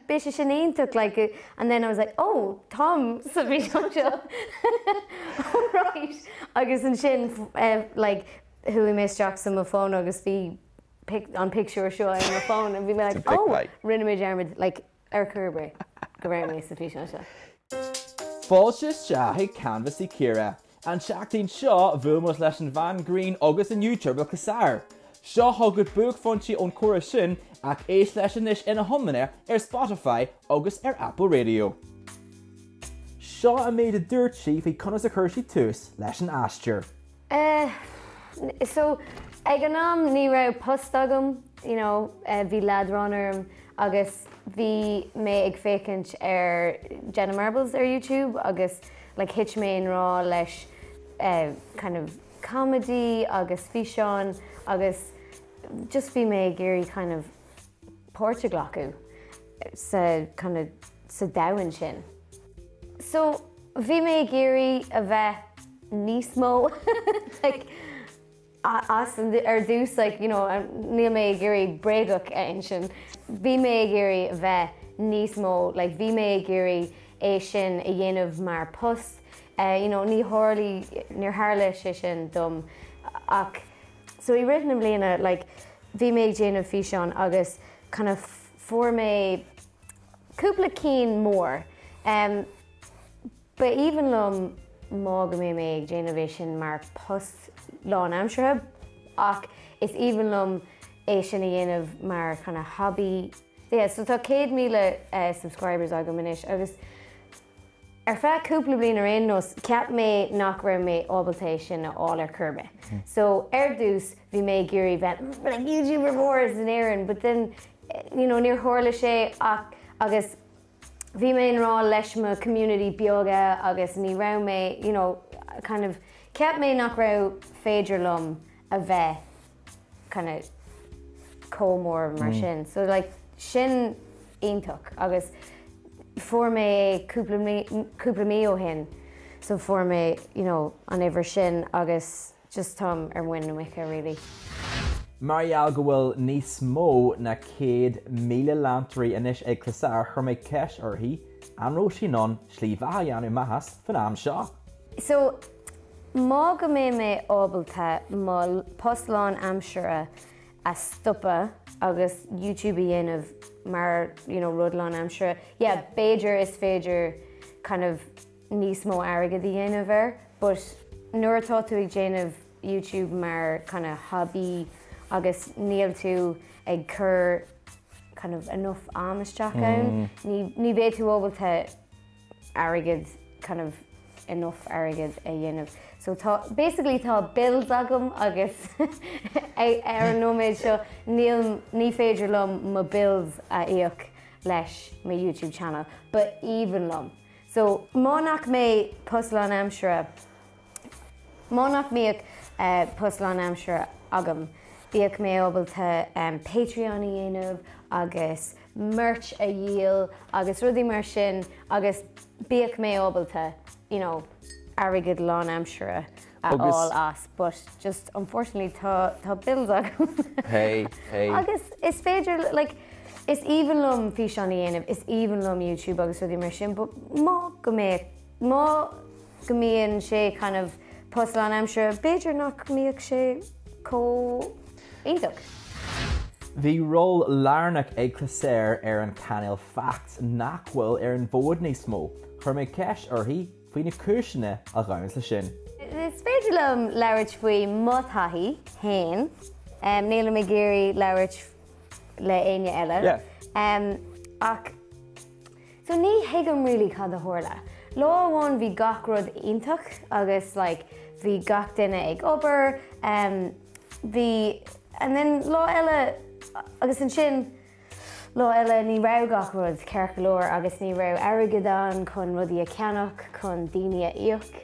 Beidh sé sin iontach like and then I was like oh táim sa bhfíseán seo oh right agus ansin like chuaigh mé isteach sa mo phone agus bhí an pictiúr seo ar mo phone and bhí mé like oh rinne mé dearmad like ar chor ar bith go raibh mé sa bhfíseán seo. Fáilte isteach chuig Canbhás Uí Chiara. An tseachtain seo bhuail muid leis an bhean grinn agus an YouTuber Clasár. Seo chugat buaicphointí ón chomhrá sin ach éist leis anois ina hiomláine ar Spotify agus ar Apple Radio. Seo an méid a dúirt sí faoi conas a chuir sí tús leis an aistear. Eh so ag an am ní raibh post agam you know bhí leadrán orm agus bhí mé ag féachaint ar Jenna Marbles ar YouTube agus like thit mé i ngrá leis eh kind of comedy agus físeáin agus just bhí mé ag iarraidh kind of páirt a ghlacadh sa kind of sa domhan sin. So bhí mé ag iarraidh a bheith níos mó like as ar dtús like you know níl mé ag iarraidh bréagach a insint. Bhí mé ag iarraidh a bheith níos mó like bhí mé ag iarraidh é sin a dhéanamh mar post you know ní tharlaigh níor tharla sé sin dom ach so i rith na mbliana like bhí mé ag déanamh físeán agus kind of fuair mé cúpla cinn mór. Em ba aoibhinn liom má go mbeidh mé ag déanamh é sin mar post lánaimseartha ach is aoibhinn liom é sin a dhéanamh mar kind of hobby. Yeah, so tá 100,000 eh subscribers agam anois agus Ar feadh cúpla bliain ar aon nós, cheap mé nach raibh mé ábalta é sin a fháil ar chor ar bith. So, ar dtús, bhí mé ag iarraidh bheith like YouTuber mór in Éirinn, but then, you know, níor tharla sé ach agus bhí mé i ngrá leis mo community beaga agus ní raibh mé, you know, kind of, cheap mé nach raibh féidir liom a bheith kind of chomh mór mar sin. So like sin iontach agus fuair mé é cúpla mí cúpla mí ó shin so fuair mé you know an uimhir sin agus just táim ar muin na muice really. Mar gheall go bhfuil níos mó ná 100,000 leantóirí anois ag Clasár, chuir mé ceist uirthi an raibh sí in ann slí bheatha a dhéanamh amach as faoin am seo. So má go mbeidh mé ábalta mo post lán aimsire a stopadh agus YouTube a dhéanamh mar you know rud lán aimsire, yeah b'fhéidir is féidir kind of níos mó airgead a dhéanamh air but nuair atá tú ag déanamh YouTube mar kind of hobby agus níl tú ag cur kind of enough am isteach ann, ní ní bheidh tú ábalta airgead kind of enough airgead a dhéanamh. So tá, basically tá bills agam agus ar an nóiméad seo níl, ní féidir liom mo bills a íoc leis mo YouTube channel. Ba aoibhinn liom. So má nach mbeidh post lánaimseartha, má nach mbeadh post lánaimseartha agam, bheadh mé ábalta Patreon a dhéanamh agus merch a dhíol agus rudaí mar sin agus bheadh mé ábalta you know airgead lánaimseartha a fháil as but just unfortunately tá tá bills agam. Hey, hey. Agus is féidir like is aoibhinn liom físeán a dhéanamh, is aoibhinn liom YouTube agus rudaí mar sin but má go mbeadh má go mbíonn sé kind of post lánaimseartha, b'fhéidir nach mbeadh sé chomh iontach. Bhí ról lárnach ag Clasár ar an chainéal Facts nach bhfuil ar an bhfód níos mó. Chuir mé ceist uirthi faoi na cúiseanna a ghabhann leis sin. Is féidir liom labhairt faoi mo thaithí féin. Nílim ag iarraidh labhairt le éinne eile. Ach. So ní thuigim really cad a tharla. Lá amháin bhí gach rud iontach agus like bhí gach duine ag obair, em bhí and then lá eile agus ansin lá eile ní raibh gach rud ceart go leor agus ní raibh airgead ann chun rudaí a cheannach, chun daoine a íoc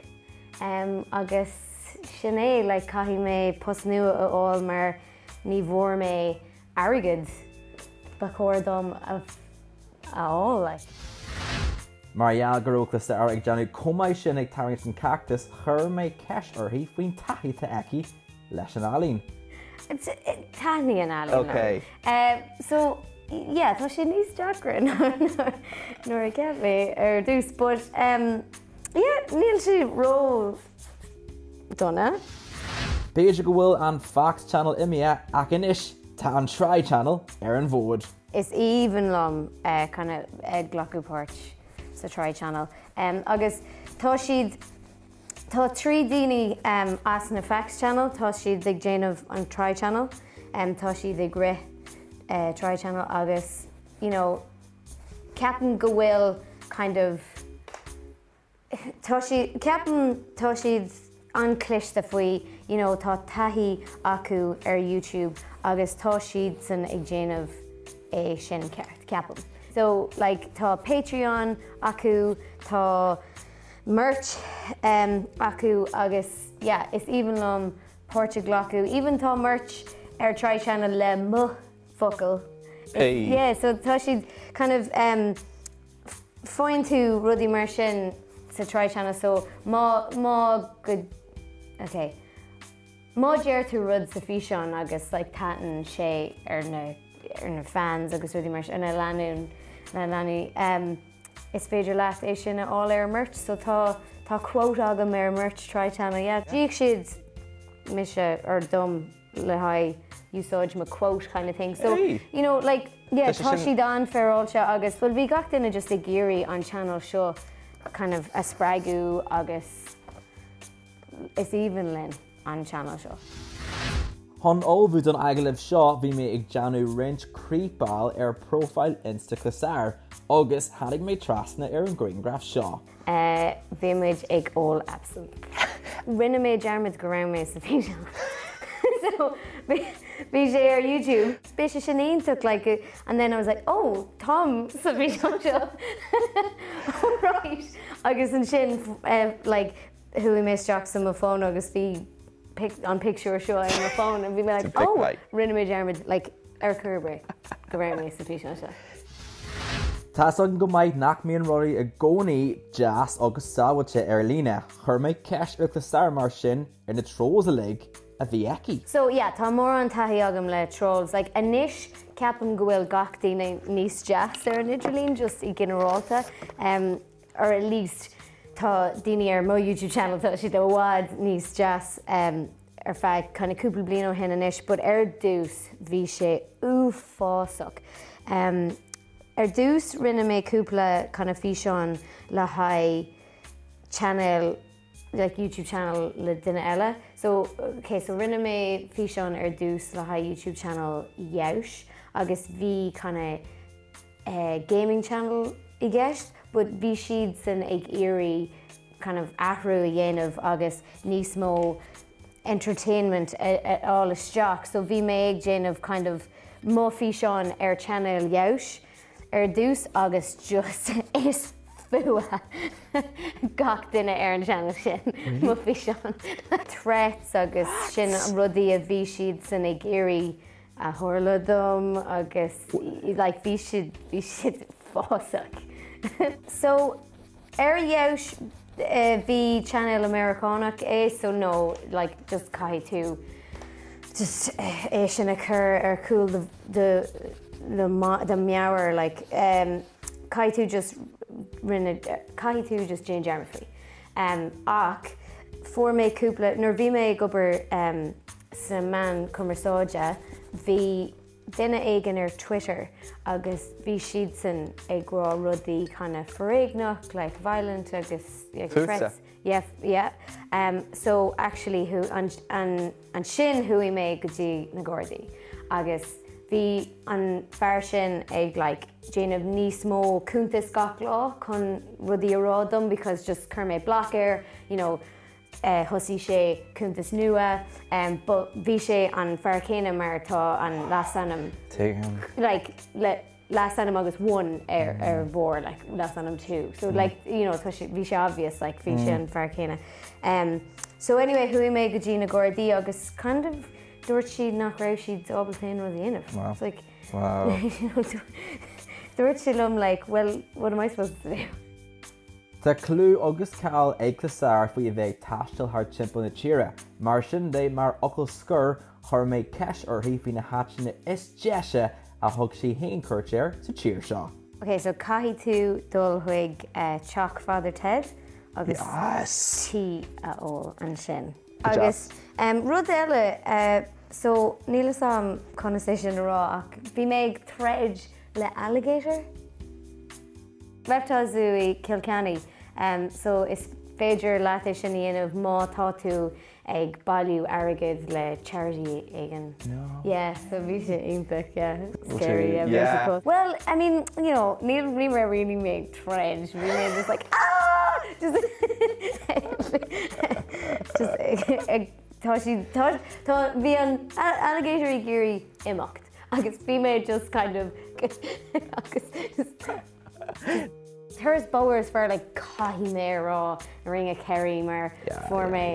em agus sin é like caithfidh mé post nua a fháil mar ní bhfuair mé airgead ba chóir dom a fháil like. Mar gheall go raibh Clasár ag déanamh chomh maith sin ag tarraingt an cactas, chuir mé ceist uirthi faoin taithí atá aici leis an ealaín. Taitníonn ealaín liom. So. yeah tá sé níos deacra ná nuair a cheap mé ar dtús but um yeah níl sé ró dona. B'fhéidir go bhfuil an Facts Channel imithe ach anois tá an Try Channel ar an bhfód. Is aoibhinn liom kind of ag glacadh páirt sa Try Channel agus tá siad, tá 3 daoine as na Facts Channel, tá siad ag déanamh an Try Channel, tá siad ag rith Try Channel agus you know ceapaim go bhfuil kind of, Tá siad, ceapaim, tá siad an-cliste faoi, you know, tá taithí acu ar YouTube agus tá siadsan ag déanamh é sin ceart, ceapaim. So, like, tá Patreon acu, tá merch em acu agus yeah, is aoibhinn liom páirt a ghlacadh. Even tá merch ar Try Channel le mo focal. Hey. Yeah, so tá siad kind of em Faigheann tú rudaí mar sin sa Try Channel so má, má go, ok, má deir tú rud sa físeán agus like thaitin sé ar na, ar na fans agus rudaí mar sin, ar na leanún, na leanaí, em, is féidir leat é sin a fháil ar merch so tá, tá quote agam ar merch Try Channel, yeah. D'íoc siad mise or dom le haghaidh úsáid mo quote kind of thing so you know like yeah tá siad an-fhéaráilte agus well bhí gach duine just ag iarraidh an channel seo kind of a spreagadh agus is aoibhinn linn an channel seo. Chun ullmhú don agallamh seo bhí mé ag déanamh roinnt creepáil ar profile Insta Clasar agus tháinig mé trasna ar an ghrianghraf seo. Bhí muid ag ól absinthe. Rinne mé dearmad go raibh mé sa bhfíseán. So bhí sé ar YouTube. Bhí sé sin iontach like and then I was like oh táim sa bhfíseán seo. Oh right. Agus ansin like chuaigh mé isteach sa mo phone agus bhí an pictiúr seo ar mo phone and bhí mé like oh rinne mé dearmad like ar chor ar bith go raibh mé sa bhfíseán seo. Tá's againn go maith nach mbíonn rudaí i gcónaí deas agus sábháilte ar líne. Chuir mé ceist ar Clasar mar sin ar na trolls uilig a bhí aici. So yeah, tá mórán taithí agam le trolls. Like anois ceapaim go bhfuil gach duine níos deas ar an idirlíon just i ginearálta. Um, or at least tá daoine ar mo YouTube channel tá siad i bhfad níos deas um, ar feadh kind of cúpla bliain ó shin anois, but ar dtús bhí sé uafásach. Um, ar dtús rinne mé cúpla kind of físeán le haghaidh channel like YouTube channel le duine eile. So, okay, so rinne mé físeán ar dtús le haghaidh YouTube channel Yeousch agus bhí kind of gaming channel i gceist but bhí siadsan ag iarraidh kind of athrú a dhéanamh agus níos mó entertainment a fháil isteach so bhí mé ag déanamh kind of mo físeán ar channel Yeousch ar dtús agus just is fuath gach duine ar an channel sin mo físeán. Threats agus sin rudaí a bhí siadsan ag iarraidh a tharla dom agus like bhí siad bhí siad uafásach. So ar Yeousch bhí channel Meiriceánach é so no like just caithfidh tú just é sin a chur ar chúl do do do meabhair like um, caithfidh tú just rinne caithfidh tú just déan dearmad faoi. Um, ach fuair mé cúpla nuair bhí mé ag obair um, Sna meáin cumarsáide, bhí duine éigin ar Twitter agus bhí siadsan ag rá rudaí kind of foréigneach, like violent agus like threats. Yeah, yeah. Um, so actually who, an, an, ansin chuaigh mé go dtí na Gardaí agus bhí an fear sin ag like déanamh níos mó cuntas gach lá chun rudaí a rá dom because just chuir mé block air, you know, Thosaigh sé cuntas nua but bhí sé an fear céanna mar tá an leasainm like le leasainm agus one ar ar bharr like leasainm two so like you know tá sé bhí sé obvious like bhí sé an fear céanna. Um, so anyway chuaigh mé go dtí na Gardaí agus kind of dúirt siad nach raibh siad ábalta aon rud a dhéanamh. Wow. It's like Wow. dúirt sé liom like well what am I supposed to do? Tá clú agus cáil ag Clasar faoi a bheith ag taisteal thar timpeall na tíre. Mar sin de, mar fhocal scoir, chuir mé ceist uirthi faoi na háiteanna is deise a thug sí féin cuairt air sa tír seo. Ok, so caithfidh tú dul chuig teach Father Ted agus tae a ól ansin. Agus rud eile, so níl fhios a'm conas é sin a rá ach bhí mé ag troid le alligator? Reptile Zoo i Cill Chainnigh. So is féidir leat é sin a dhéanamh má tá tú ag bailiú airgead le charity éigin. No. Yeah, so bhí sé iontach, yeah. Scary, yeah, bhí sé cool. Well, I mean, you know, níl ní raibh really mé ag troid, bhí mé just like ah! Just just ag tá sí tá tá bhí an alligator ag iarraidh imeacht agus bhí mé just kind of agus just Turas bóthair is fearr like caithfidh mé a rá an Ring of Kerry mar fuair mé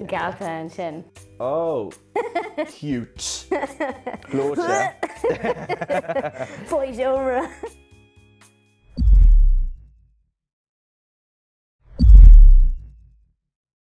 geallta ansin. Oh! Cute. Gleoite. Faoi seomra.